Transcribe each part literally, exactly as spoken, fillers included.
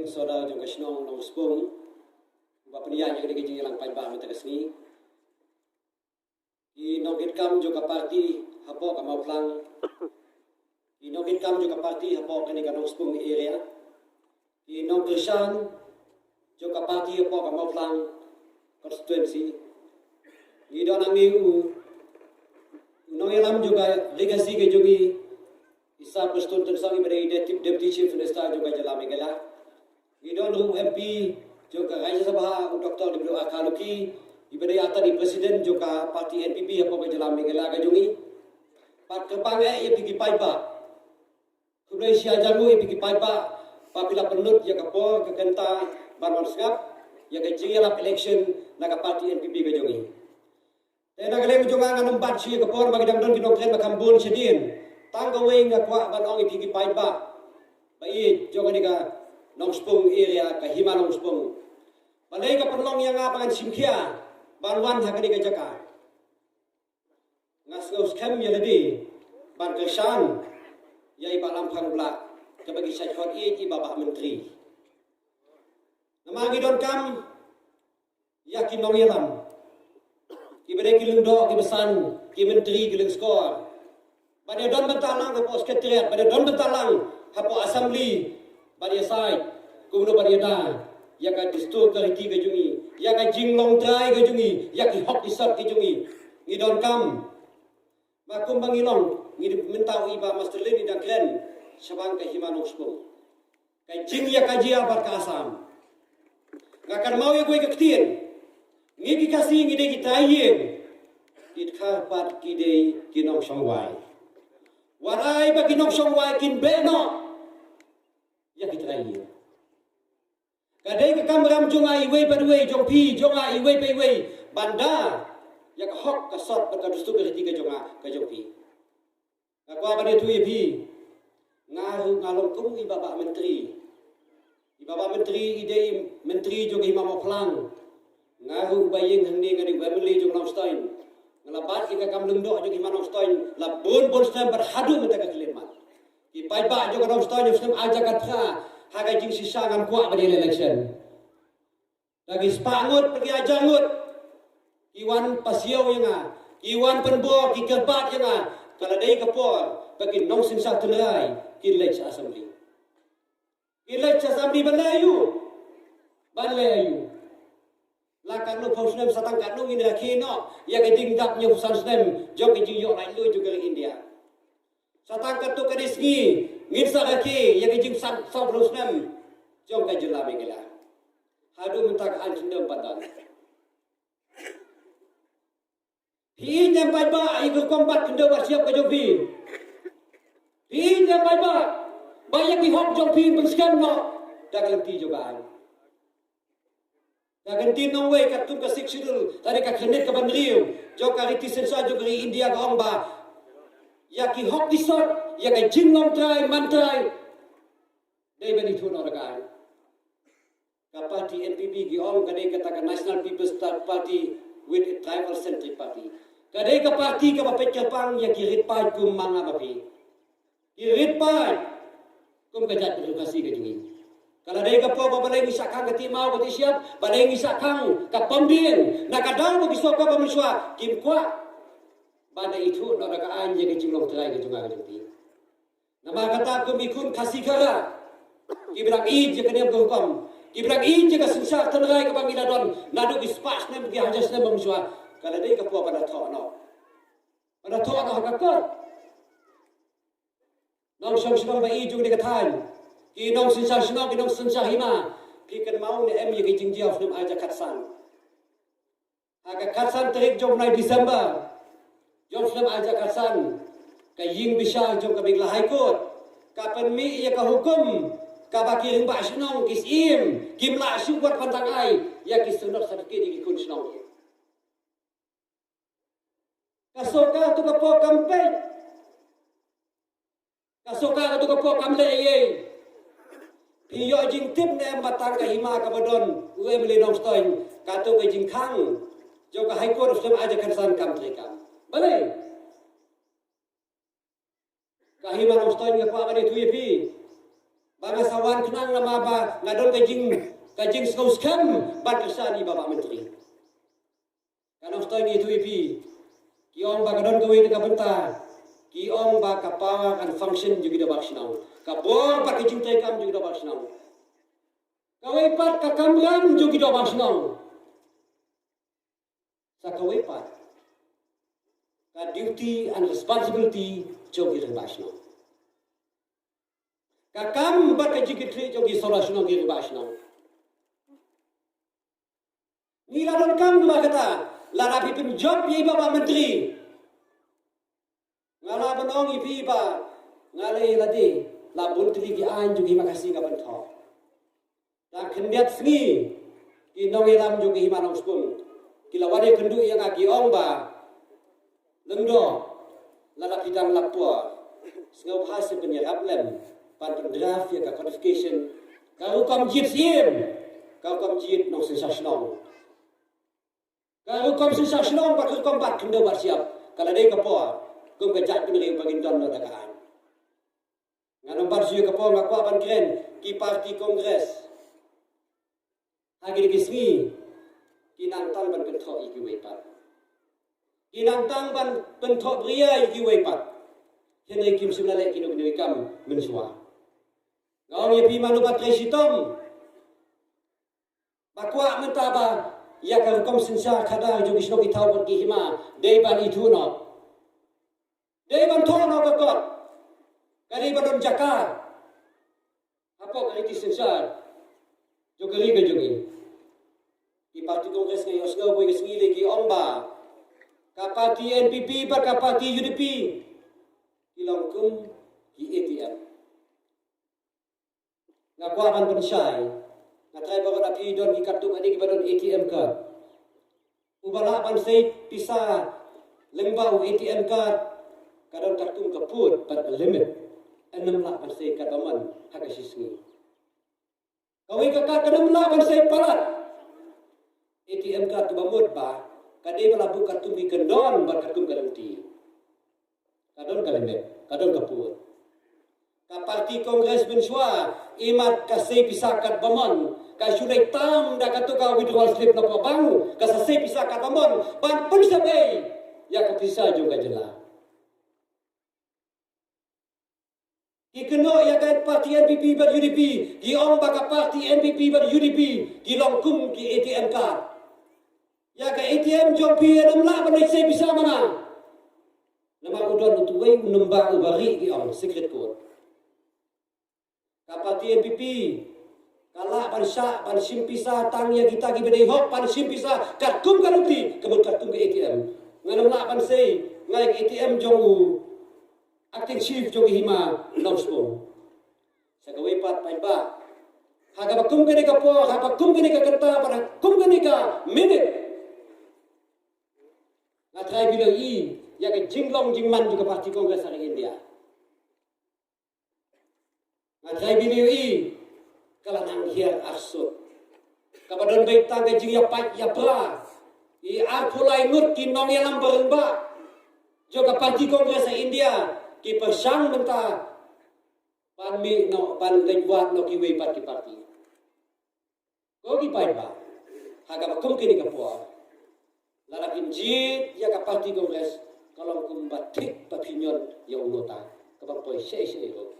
Sordar jong ka shnong Nongspung, ba pynïaid ïa kane ka jingïalang paidbah mynta ka sngi. Ki nongkitkam jong ka party hapoh ka Mawphlang, ki nongkitkam jong ka party hapoh kane ka Nongspung area, ki nongkyrshan jong ka party hapoh ka Mawphlang constituency. Ngi don hangne u, u nongïalam jong ka legacy ka jong ngi, i Sir Prestone Tynsong, iba dei Deputy Chief Minister jong ka jylla Meghalaya. Ngi don ruh u M P jong ka Rajya Sabha, u Doctor W R Kharlukhi, iba dei artat i President jong ka party N P P hapoh ka jylla Meghalaya ka jong ngi. Bad kyrpang eh ïa phi ki paidbah, khublei shi hajar nguh ïa phi ki paidbah ba phi la pynlut ïa ka por ka kynta ban wan sngap ïa ka jingïalap election na ka party N P P ka jong ngi. Te na ka liang jong nga, ngan ym bat shuh ïa ka por ba ki dang don ki nongkren ba kham bun shadien. Tang kawei nga kwah ban ong ïa phi ki paidbah ba ïeit jong kane ka Nongspung area, ka Hima Nongspung, balei ka pynlong ïa nga ba ngan shim khia ban wan ha kane ka jaka. Nga sngewskhem ïa lade ban kyrshan ïa i Bah Lamphang Blah, kaba ki shait khot ïa i Bah Bah Myntri. Namar ngi donkam ïa ki nongïalam, kiba dei ki lyngdoh, kiba san, ki myntri, ki lyngskor, ban ïa don bynta lang hapoh Secretariat, ban ïa don bynta lang hapoh Assembly, ban ïa sait kumno ban ïada ïa ka dustur ka riti ka jong ngi, ïa ka jinglong trai ka jong ngi, ïa ki hok ki sot ki jong ngi. Ngi donkam ba kumba ngi long, ngi dei mynta, u i Bah Master Lin i dang kren shaphang ka Hima Nongspung, ka jingïakajia bad ka Assam. Nga kynmaw ïa kawei ka ktien, ngi ki Khasi ngi dei ki trai ïing, ki dkhar pat ki dei ki nongshong wai. Wat ai ba ki nongshong wai kin beh noh ïa ki trai ïing. Ka dei ka kamram jong nga iwei pa iwei, jong phi, jong nga iwei pa iwei, ban da ïa ka hok ka sot bad ka dustur ka riti ka jong nga, ka jong phi. Nga kwah ban ïathuh ïa phi, nga ruh nga long kum i Bah Bah Myntri. I Bah Bah Myntri i dei i myntri jong ka Hima Mawphlang. Nga ruh uba ïeng hangne, nga dei u M L A jong Nongstoiñ. Nga la bat ïa ka kam lyngdoh jong ka Hima Nongstoiñ la bun bun snem bad haduh mynta ka khyllipmat. Ki paidbah jong ka Nongstoiñ, jong snem arhajar khatphra, ha ka jingshisha ngan kwah ban ïaleh election. Da ki spah ngut, da ki hajar ngut, ki wan pasiaw ïa nga, ki wan pynbor, ki kyrpad ïa nga. Ka la dei ka por ba ki nongsynshar tynrai kin leit sha Assembly. Kin leit sha Assembly ban leh aïu? Ban leh aïu? La katno phew snem, sa tang katno ngin rakhe noh ïa ka jingdap hynñiewphew san snem jong ka jingïoh laitluid jong ka ri India? Sa tang katno katne sngi ngin sa rakhe ïa ka jingsan sawphew snem jong ka jylla Meghalaya? Haduh mynta ka aiñ khyndew pat don. Phi ïeit ne em paidbah ïa ka rukom bat khyndew bat shyiap ka jong phi? Phi ïeit ne em paidbah ba ïa ki hok jong phi pynskhem noh da ka lynti jong ka aiñ? Da ka ktien nongwei katkum ka Sixth Schedule, lane ka khyrnit kaba hynriew jong ka riti synshar jong ka ri India, ka ong ba ïa ki hok ki sot, ïa ka jinglong trai man trai, dei ban ithuh noh da ka aiñ. Ka party N P P ki ong ka dei kata ka National People's Party with a tribal centric party. Ka dei ka party kaba peit kyrpang ïa ki rit paid kum ma nga ma phi. Ki rit paid kum ka jaitbynriew Khasi ka jong ngi. Ka la dei ka por ba balei ngi shah khang ka tih maw ka tih shyiap, balei ngi shah khang ka pom dieng, na ka daw ba ki sorkar ba mynshuwa kim kwah ban da ithuh noh da ka aiñ ïa ka jinglong trai ka jong nga ka jong phi. Namar kata kum ki khun Khasi Khara kiba dang ïeit ïa ka niam ka rukom, kiba dang ïeit ïa ka synshar tynrai kaba ngi la don naduh ki spah snem, ki hajar snem ba mynshuwa, ka la dei ka por ban da thoh noh, ban da thoh noh ha ka kot. Nongshong shnong ba ïeit jong kane ka thaiñ, ki nongsynshar shnong, ki nongsynshar hima, phi kynmaw ne em ïa ka jingjia u snem arhajar khatsan? Ha ka khatsan tarik jong u bnai December jong u snem arhajar khatsan, ka ïing bishar jong ka Meghalaya High Court ka pynmih ïa ka hukum kaba ki rangbah shnong, ki syiem, kim lah shuh wat ban tang ai ïa ki surrender certificate ïa ki khun shnong. Ka sorkar tu ka por kam peit. Ka sorkar tu ka por kam leh ei ei. Phi ïoh jingtip ne em ba tang ka hima kaba don u M L A Nongstoiñ, kato ka jingkhang jong ka High Court u snem arhajar khatsan kam treikam? Balei? Ka hima Nongstoiñ nga kwah ban ïathuh ïa phi, Ba nga sa wan khnang namar ba nga don ka jing, ka jingsngewskhem ban kyrshan ïa i Bah Myntri. Ka Nongstoiñ ngi ïathuh ïa phi, ki ong ba ka don kawei ka bynta, ki ong ba ka power and function jong ki Dorbar Shnong, ka bor bad ka jingtrei kam jong ki Dorbar Shnong. Kawei pat ka kamram jong ki Dorbar Shnong. Sa kawei pat ka duty and responsibility jong ki Rangbah Shnong. Ka kam bad ka jingkitkhlieh jong ki Sordar Shnong, ki Rangbah Shnong. Ngi la donkam ba kata, lada phi pynjop ïa i Bah Myntri. Nga la ban ong ïa phi ba nga la ïa lade, la bun tylli ki aiñ jong ki Hima Khasi nga ban thoh. Tang khyndiat sngi ki nongïalam jong ki Hima Nongspung ki la wan ïakynduh ïa nga, ki ong ba, Lyngdoh, lada phi dang lap por, sngewbha seh ban ïarap lem ban pyndraft ïa ka codification, ka rukom jied syiem, ka rukom jied nongsynshar shnong. Ka rukom synshar shnong bad ka rukom bat khyndew bat shyiap, ka la dei ka por kum ka jaitbynriew ba ngin don noh da ka aiñ. Nga nang bat shuh ka por, nga kwah ban kren, ki parti Congress ha kine ki sngi ki nang tang ban kynthoh ïa kiwei pat. Ki nang tang ban kynthoh bria ïa kiwei pat. Hynrei kim shym la leh kino kino ki kam mynshuwa. Nga ong ïa phi, mano ba trei shitom ba kwah mynta ba ïa ka rukom synshar khadar jong ki shnong ki thaw bad ki hima dei ban ithuh noh. Dei ban thoh noh ka kot. Ka dei ban don jaka hapoh ka riti synshar jong ka ri ka jong ngi. Ki parti Congress, nga ïohsngew ba ki sngi lei ki ong ba ka parti N P P bad ka parti U D P ki long kum ki A T M. Nga kwah ban pynshai, nga trai ba wat la phi don ki katto katne kiba don A T M card. Uba lah ban sei pisa lyngba u A T M card ka don katkum ka pud bad ka limit. Ym lah ban sei katba mon ha ka shi sngi. Kawei ka card kam lah ban sei palat. A T M card kaba mut ba ka dei ba la buh katkum ki kyndon bad katkum ka lynti. Ka don ka limit, ka don ka pud. Ka parti Congress mynshuwa, imat ka sei pisa katba mon, ka shu leit tam da kato ka withdrawal slip na pdeng bank, ka sa sei pisa katba mon ban pynsep ei ïa ka pisa jong ka jylla. Ki kynnoh ïa ka parti N P P bad U D P, ki ong ba ka parti N P P bad U D P ki long kum ki A T M card. Ïa ka A T M jong phi ym lah ban leit sei pisa mana. Namar u don utu uwei u number uba ri, ki ong secret code. Ka parti N P P ka lah ban shah ban shim pisa tang ïa kita kiba dei hok ban shim pisa katkum ka lynti, ka mut katkum ka A T M. Ngan ym lah ban sei nga ïa ka A T M jong u acting chief jong ki hima Nongspung. Sa kawei pat paidbah, ha kaba kum kane ka por, ha kaba kum kane ka kynta, bad ha kum kane ka minit, nga trai phi la ïohi ïa ka jinglong jingman jong ka parti Congress ha ri India. Nga trai phi la ïohi ka la nang hiar arsut. Kaba don beit tang ka jingïapait ïapra. I arphew lai ngut ki nongïalam baroh ba jong ka parti Congress ha India ki pyrshang mynta ban mih noh, ban leit wad noh kiwei pat ki parti. Ko ki paidbah, ha kaba kum kine ki por, lada phin jied ïa ka parti Congress, ka long kumba thik ba phi ñion ïa u nota kaba poi shei shei ruh.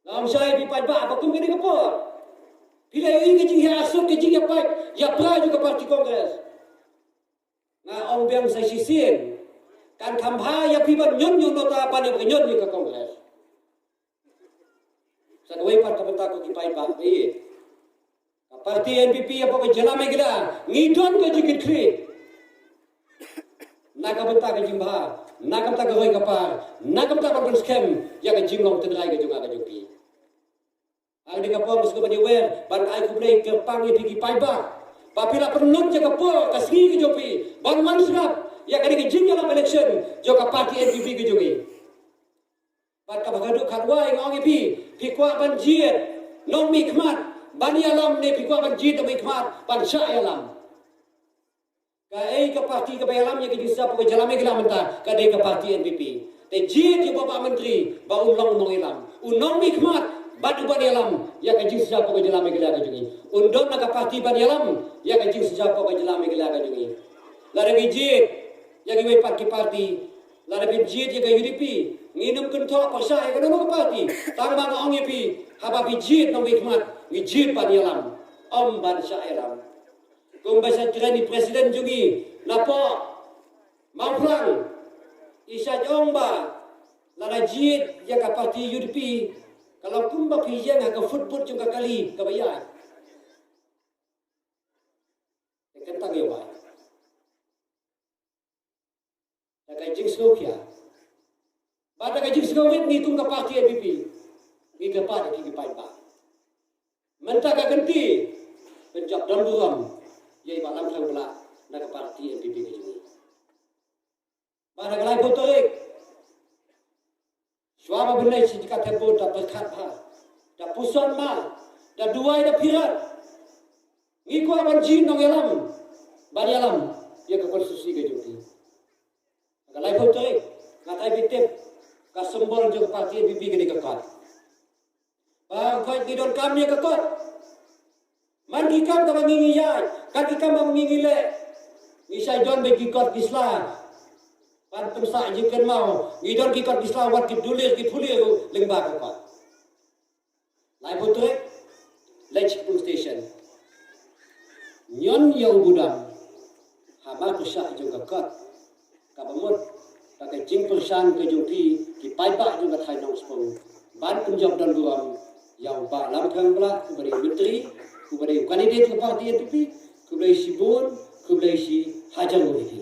Nga ong shai phi paidbah, ha kaba kum kine ki por, phi la ïohi ka jinghiar arsut, ka jingïapait ïapra jong ka parti Congress. Nga ong biang sa shisien, kan kham bha ïa phi ban ñion ïa u nota ban ïa ba ñion ïa ka Congress. Sa kawei pat ka bynta ko ki paidbah, ka parti N P P hapoh ka jylla Meghalaya ngi don ka jingkitkhlieh na ka bynta ka jingbha, na ka bynta ka roi ka par, na ka bynta ban pynskhem ïa ka jinglong tynrai ka jong nga ka jong phi. Ha kane ka por nga sngewbha ban ïawer ban ai khublei kyrpang ïa phi ki paidbah ba phi la pynlut ïa ka por ka sngi ka jong phi ban wan sngap ïa kane ka jingïalam election jong ka parti N P P ka jong ngi. Bad kaba haduh katwai nga ong ïa phi, phi kwah ban jied nongmihkhmat ban ïalam ne phi kwah ban jied nongmihkhmat ban shah ïalam? Kaei ka parti kaba ïalam ïa ka jingstad hapoh ka jylla Meghalaya mynta? Ka dei ka parti N P P. Te jied ïa u Bah Myntri ba un long u nongïalam. U nongmihkhmat bad u ban ïalam ïa ka jingsynshar pop ka jylla Meghalaya ka jong ngi. Un don na ka party ban ïalam ïa ka jingsynshar pop ka jylla Meghalaya ka jong ngi. Lada ki jied ïa kiwei pat ki party, lada ki jied ïa ka U D P, ngin ym kynthoh pyrshah ïa kano kano ka party. Tang ba nga ong ïa phi, haba phi jied nongmihkhmat, ngi jied ban ïalam, ym ban shah ïalam. Kumba shah kren i president jong ngi napoh Mawphlang, i shah ong ba lada jied ïa ka party U D P, ka long kumba phi ïeng ha ka footboot jong ka kali kaba ïaid. Ka kyntang ïa wai. Da ka jingsngewkhia bad da ka jingsngewrit, ngi kum ka party N P P ngi kyrpad ïa ki, ki paidbah. Mynta ka kynti, pynjop don burom ïa i Bah Lamthang Blah na ka party N P P ka jong ngi. Bad ha ka laiphew tarik, shuwa ba phin leit sha jaka thep vote, da pyrkhat bha, da puson bha, da duwai, da phirat. Ngi kwah ban jied nongïalam ban ïalam ïa ka constituency ka jong ngi. Ha ka laiphew tarik, nga thait phi tip, ka symbol jong ka party N P P ka dei ka kot. Ba hooid ngi donkam ïa ka kot. Man ki kam kaba ngi, ngi ïaid, kat ki kam ba ngi, ngi leh, ngi shait don beit ki kot ki sla ban pynsah jingkynmaw. Ngi don ki kot ki sla, wat ki dulir ki phulir lyngba ka kot. Laiphew tarik, leit sha polling station. Ñion ïa u budam ha mar pyrshah jong ka kot. Kaba mut, da ka jingpyrshang ka jong ki, ki paidbah jong ka thaiñ Nongspung, ban pynjop don burom ïa u Bah Lamthang Blah, uba dei u myntri, uba dei u candidate ka party N P P. Khublei shibun, khublei shihajar nguh ïa ki.